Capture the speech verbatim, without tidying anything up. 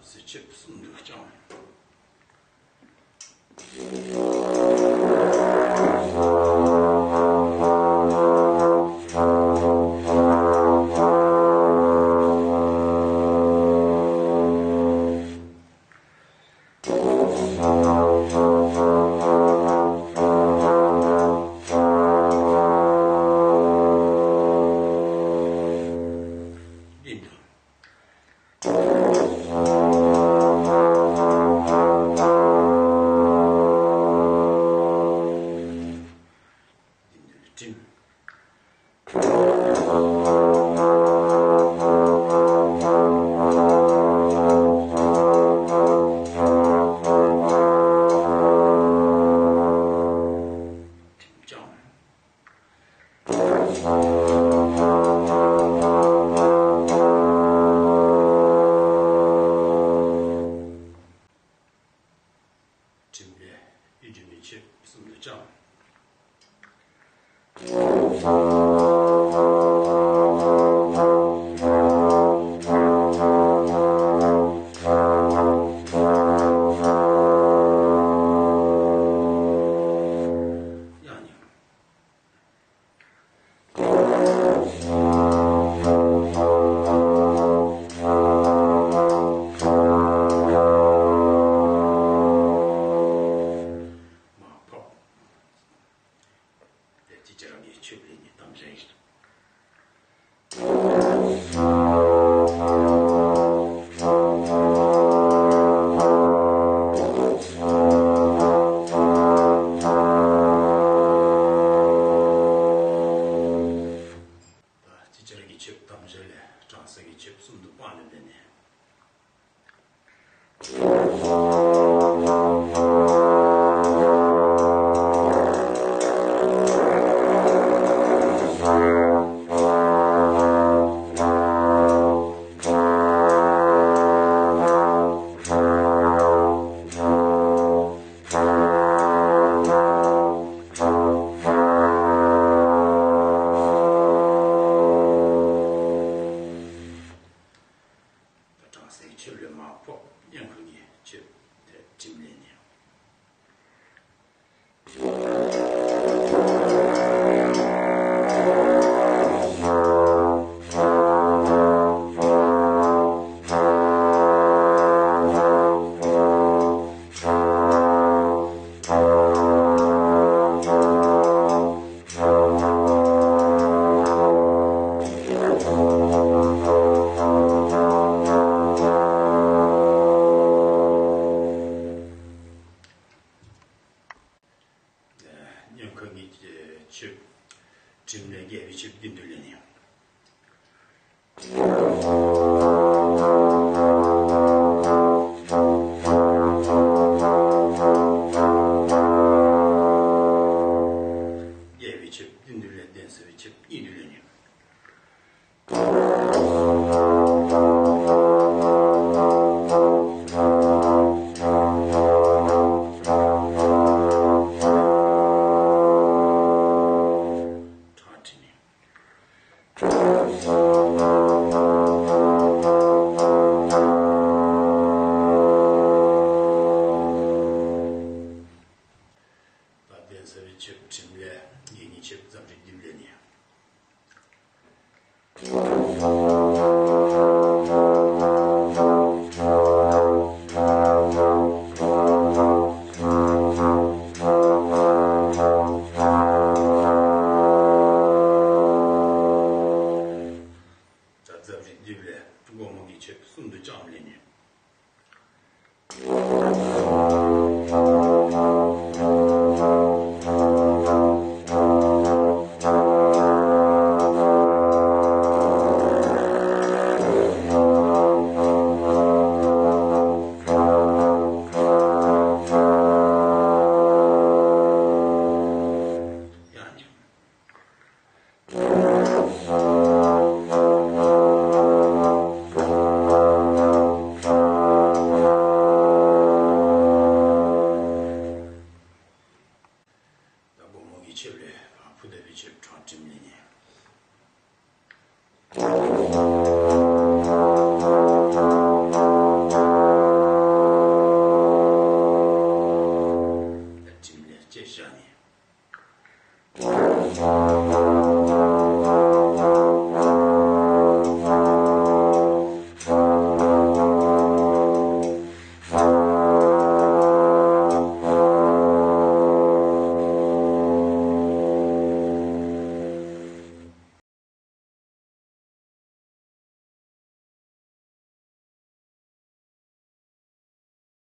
སྲིད་ཆེབ་གསུམ་དུ་བརྐྱང་། བྲིམ་ལས་གཡུ་འབྲུག་མའི་ཆེབ་གསུམ་དུ་བརྐྱང་། དེ་ཅི་ཅི་རང་གི་ཆོས་ལས་ནི་གཏམ་གཞན་ཞིག་ད་ཅི་ཅི་རང་གི་ཆོས་གཏམ་གཞན་ལས་གྲང་ས་གི་ཆོས་གསུམ་དུ་སྤང་ལེན་པས་ནི། གྲང་སའི་ཆོས་ལས་མ་ཕོག་གཉན་ཁུ་ངའི་ཆོས་དེ་བྲིམ་ལས་ནི། གཉན་ཁུ་ངའི་ཆོས་བྲིམ་ལས་རྒྱལ་བའི་ཆོས་བདུད་འདུལ་ལས་ནི། རྒྱལ་བའི་ཆོས་བདུད་འདུལ་ལས་གདན་ས་བའི་ཆོས་གཉིས་འདུལ་ལས་ནི། ད་གདན་ས་བའི་ཆོས་བྲིམ་ལས་ངེད་གཉིས་ཆོས་འཛམ་རིག་བདུན་ལས་ནི།